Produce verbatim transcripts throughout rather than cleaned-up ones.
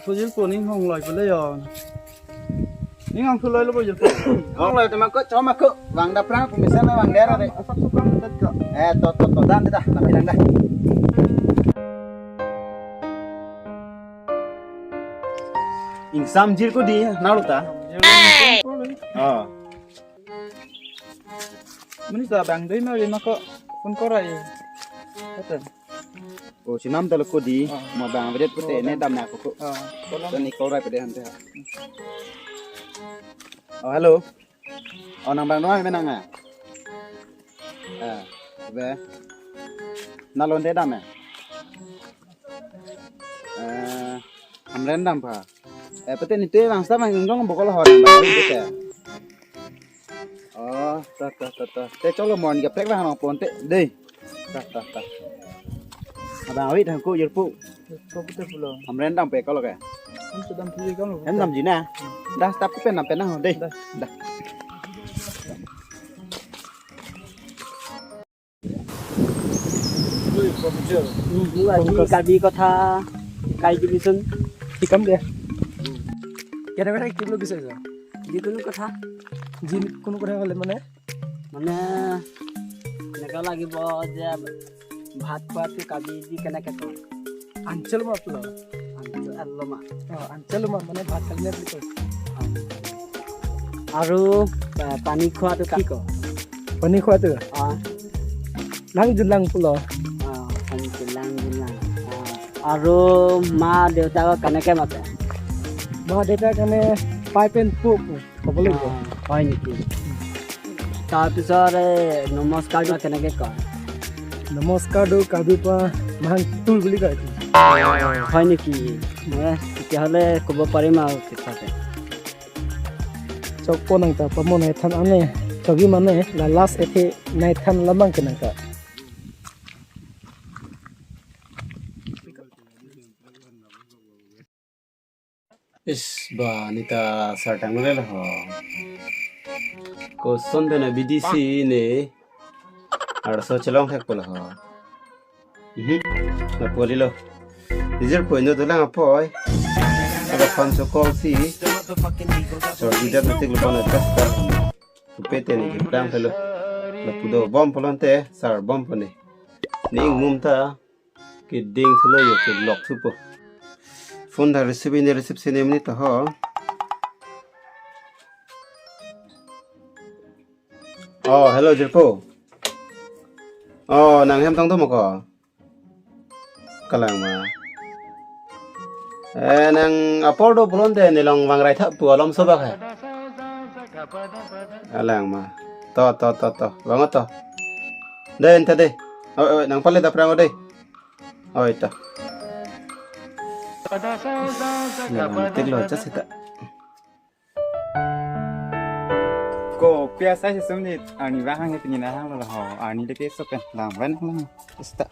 Ko jirpo ning hong loi pele yo. Ning hong thu loi lo bo jirpo. Hong loi tema ko choma ko. Vang dapprang pemesen na vang dera de. Asap supang tet ko. Eh, to, to, to, dan de dah, tapi dan dah. Ingsam jirko di, nalo ta? Oh. Mani ta bang doi ma, ma ko, kun korai. Kata. Oh, chenam ta lo ko di, oh, ma bang vedet pute, oh, ne dam na ko ko. Oh, kolam. Tani korai pede hante ha. Oh, hello. Oh, nang bang doi ma nang a? Ah, be. Nalo nde dam e? Eh, Hamren dam pha. Eh, pute nitui vang sa vang jong bokol ho nang bang doi te. Oh, ta, ta, ta, ta. Te cholo mon kaprek vang nong pon te. Dei. Ta, ta, ta. Abang awit hang ko jirpo. Ko pute pulo. Hamren dam pe ko lo ke. Ham sedam phi kam lo. Hem dam ji na. Dah, tapi pen dam pen na ho dei. Dah. Dah. Hmm, আজি কাৰ্বি কথা শিকাই দিবিচোন। শিকাম দে। কেনেকৈ শিকিবলৈ বিচাৰিছ? যিকোনো কথা। যিকোনো কথা হ'লে মানে? মানে, এনেকুৱা লাগিব যে ভাত খোৱাটো কাৰ্বি দি কেনেকৈ কয়? Anchal ma pulo. Anchal ma. Oh, anchal ma, mane bhat kali na pulo. আৰু, আহ, পানী খোৱাটো কি কয়? পানী খোৱাটো? Ah. Lang junlang pulo. Ah, পানী খোৱা, lang junlang. Ah. আৰু মা দেউতাক কেনেকৈ মাতে? মা দেউতাক মানে পাই পেন পো পো। ক'ব লাগিব। অ, হয় নেকি? তাৰপিছত এই নমস্কাৰটো কেনেকে কয়? নমস্কাৰটো কাৰ্বিৰ পৰা মাহাং তুল বুলি কয়। হয় নেকি? এ, তেতিয়াহ'লে ক'ব পাৰিম আৰু পিছতে। Chokpo nangta pamo naithan ane, chogi mane, la last ethe naithan labang ke nangta. Is ba neta sartang lo ho. Koson bena B D C ne arso chelong thek polo ho. Mhm. Na poli lo. Nijir poi no dolang apoi. Ada pan so call si. Sor tidak nanti lupa na test ta. Kupete ni jiplang pelo. Lapu dobom polonte sarbom pone. Ni ingmum ta. Keding thulo yo, kelok thupo. Phone ta receive ne receive sene mani to ho. Oh, hello jirpo. Oh, nang hem tong to mo ko. Kalang ma. Eh, nang apor do pulon de nelong vangrai thap pu alom sobak hai. Kalang ma. To, to, to, to. Vang to. De, enta de. Oi, oi, nang pale dapprang de. Oi, ta. Nang tik lo, just ita. Ko, pia sai sum ni, ani bahang itu ni nahang lo ho, ani deke sopen, lang, wan lang, ista.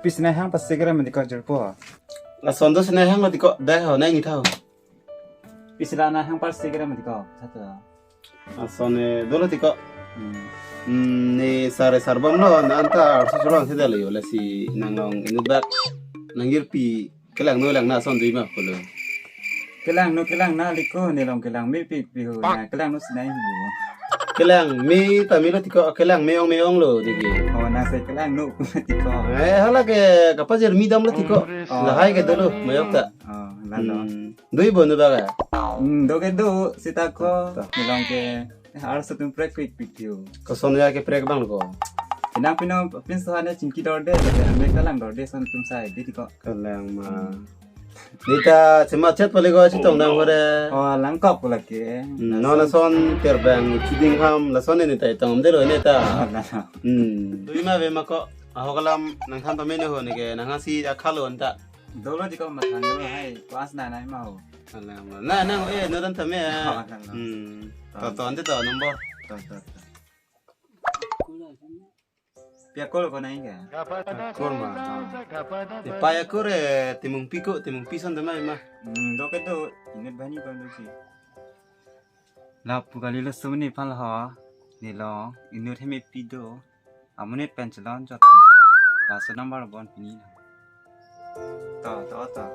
Pis nahang pas segera mendiko jirpo. Lason dos nahang lo diko, dah ho, nang ithau. Pis la nahang pas segera mendiko, satu. Asone dolo tiko. Hmm. Hmm, ne sare sarbom lo, na anta arso cholong si dali, ole si nanglong inut bak nangjirpi kelang no lang na ason dui ma pulo. Kelang no kelang na liko, nelong kelang me pi pi ho, na kelang no sinai ho. Kelang me ta me lo tiko, kelang me ong me ong lo digi. Oh, na se kelang no tiko. Eh, hala ke kapajir mi dam lo tiko. Oh. Lahai ke dolo, mayok ta. Oh, lalo. Hmm. Dui bo nu baga. Hmm, do ke do, sita ko, ta. Nelong ke, arso atum prek pik pik thiu. Koson ya ke prek bang ko. Pinang pino, pinso hane chingki dorde, ame kalang dorde son atum sai, di ko. Kalang ma. Hmm. Neta, cema chat pale ko, chetong dang hore. Oh, langkok pula ke. Hmm, non lason terbang, chiding ham, lason neta itong, delo neta. Oh, lalo. Hmm. Dui ma ve ma ko, ahok alam, nangthan pamene ho ne ke, nanghasi akhalo anta. Dolo di ko mathan lo hai, ko as na nai ma ho. Alang ma. Na nang eh nodan tame. Oh, alang ma. Hmm. To to ante to number. To to to. Pia call ko nai ka? Akur ma. Di paya akur eh timung piko, timung pison tame ma. Hmm, do ke do. Inut bani ko do si. Lapu kali lo sumni pal ho. Nelo, inut hemepi do. Amonit pen chelonjot. Laso number bon pini lo. To, to, to.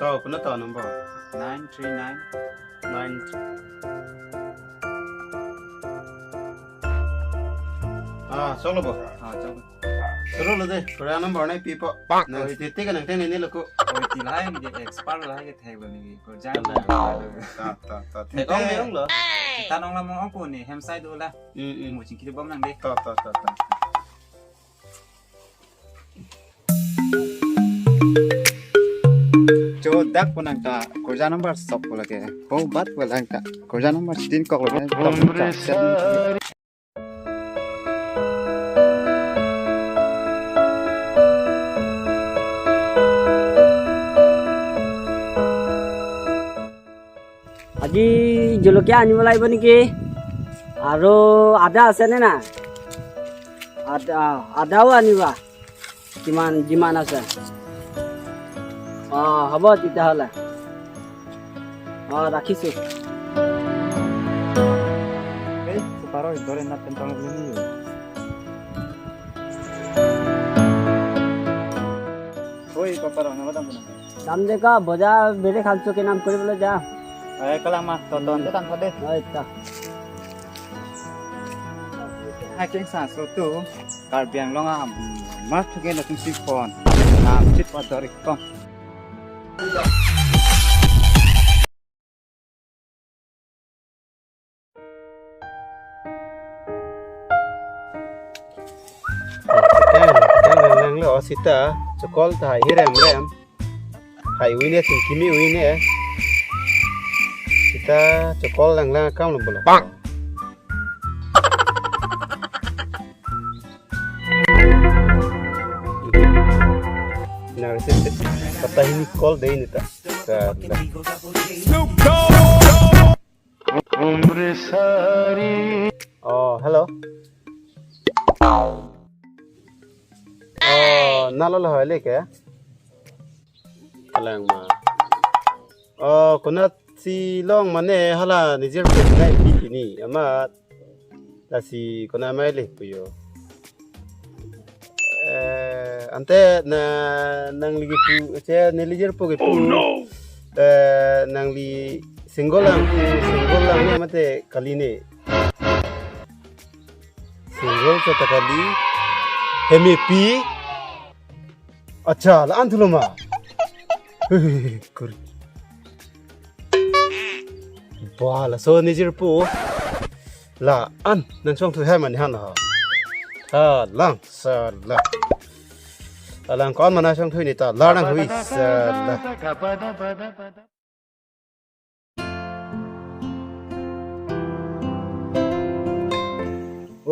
To, kono to number? Nine three nine. Nine. Ah, choklo bo? Ah, choklo. Choklo de, Korea number nai pipo. Bang. Nang titi ka nangteng nini lo ko. Oi, ti lahai ke expert lahai ke thek lo ni. Ko jang lo. Ta, ta, ta. Thek ong le ong lo. Ta nong lam ong ko ni, hem sai do la. Hmm, hmm. Mo chingki bom nang de. Ta, ta, ta, ta. Cho dak ko nangta, Korea number sok ko lake. Ko bat ko nangta, Korea number tin kok lake. আজি জলকীয়া আনিব লাগিব নেকি? আৰু আদা আছেনে নাই? আদা, আদাও আনিবা, কিমান, যিমান আছে। অ, হ'ব তেতিয়াহ'লে। অ, ৰাখিছোঁ। এই, চুপাৰৰ ভিতৰত এনে টেনচন ল'ব নেকি? Oi, paparo, nang kadam puna. Dam de ka, boja bere khan choke nam kori bole ja. Ai, kalang ma, tonton de tan thade. Oi, ta. Hai keng sa so tu, Karbi Anglong a, ma thuke na tung si phone. Na chit pa dori kong. Kang, kang lang lang lo, sita, chokol ta hai hirem rem. Hai wine, tingkimi wine. Sita, chokol lang lang kam lo bolo. Bang. Na, receive, kata hini call de ini ta. Sa, na. Oh, hello. Oh, nalo lo hale ke? Kalang ma. Oh, konat si long mane hala nijirpo nai pi pini. Amat lasi kona mai le puyo. Eh, ante na nangli kipu, che neli jirpo kipu. Oh, no. Eh, nangli single lang, single lang ne mate kali ne. Single sa ta kali. Hemepi. Acha, la-an thulo ma. Kur. Ba, laso nijirpo. La-an nangchongthu hai mani han ha. Ha, lang, sa, la. Alang kon mana chongthu ni ta, la nanghui, sa, la.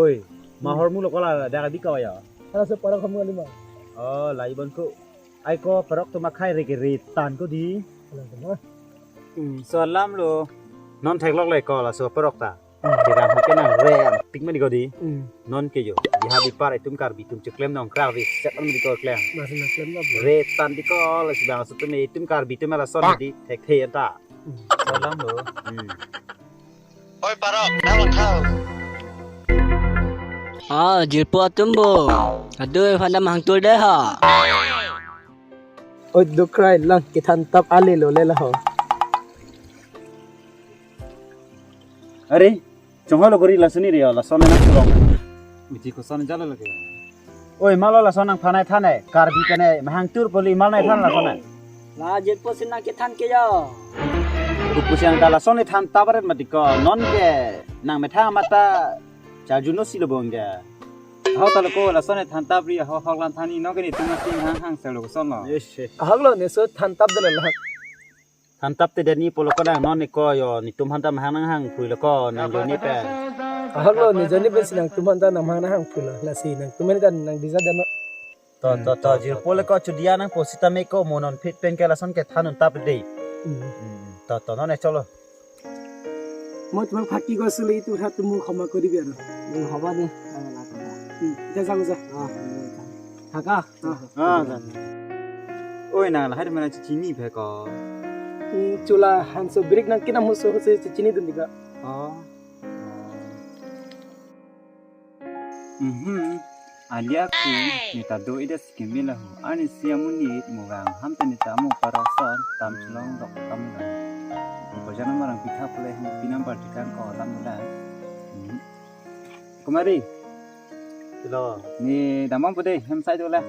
Oi, ma hormu lo kola dak abi kau ya? Hala se parok hormu ali ma. Oh, lai bon ko. Ai ko parok to makhai re ke re tan ko di. Hala se ma. Hmm, so alam lo. Non theklok le ko laso parok ta. Hmm. Kedang ke nang re tik mani ko di. Hmm. Non ke yo. Di ha bipar itum Karbi itum cheklem nong krak di. Chet an di ko klem. Masih nak klem lo. Re tan di ko lasi bang so tu me itum Karbi itum lason di thekthe anta. Salam lo. Hmm. Oi, parok, na lang thau. Ah, jirpo atum bo. Aduh, phan dam hangtur dei ha. Oi, dukrai lang, kethan tap ale lo le la ho. Are, chonghoi lo kori lason ni re, lason nang kurong. Miti koson jalo lagi. Oi, malo lason nangphan nai than nai, Karbi pen nai, mahang tur poli mal nai than lason nai. La jirpo si nangkethan ke yo. Kupu si nang ta lason ni than tap aret mati ko, non ke nang methang mata charjuno si lo bong ke. Ahok ta lo ko lason ni than tap ri, ahok hok lang than ni, non ke netum si hang hang selo koson lo. Yes, yes. Ahok lo ne so than tap de lo. Than tap te deni pulo ko dang non ni ko yo, netum han ta mahang nanghang phui lo ko nang jo ni pen. Ahok lo ne jo ni pen si nangtum han ta nang mahang nanghang phui lo. Lasi nangtum ni ta nang dija dano. To, to, to, jirpo le ko chudia nangpo sitame ko mo non phit pen ke lason kethan un tap dei. Hmm. Hmm, to, to, non e cholo. Mo tumang phaki ko suli tu hat tumu khoma kori biar. Hmm, hoba dei. Hmm, ja, ja, ja. Ah, thaka. Ah, ah, ja. Oi, nang lahai mana chini phe ko. Hmm, chula hanso break nang kinam huso huso chini dun dika. Oh. Mhm. Alia ku neta do ida scheme lahei. Arnisi amonit mo gang ham te neta mo parok ason tam chelong dok tam lang. Ko jana marang pitha pule hem pinam partikan ko alam mula. Mhm. Kumari. Hello. Ne damam pu dei hem sai dola.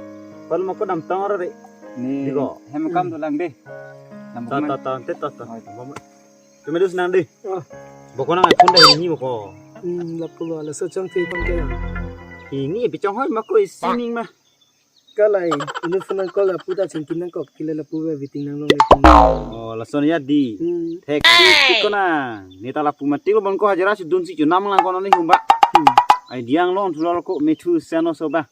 Kol mo ko dam tong ro re. Ne Digo. Hem kam dolang dei. Dam Ta kumari. ta ta te ta ta. Oi. Bom. Tumi dus nang dei. Oh. Boko nang iPhone dei ni boko. Hmm, lapu lo, laso chang the kon ke. Ini bichong hoi ma ko isining ma. Kalai, ini phone nang call lapu ta chingki nangkok kile lapu we waiting nang long waiting. Oh, lason ya di. Hmm. Thek tik tik ko nang. Neta lapu mati lo bon ko hajira si dun si chunam lang ko nang ni humba. Hmm. Ai diang long thulo ko methu seno so ba.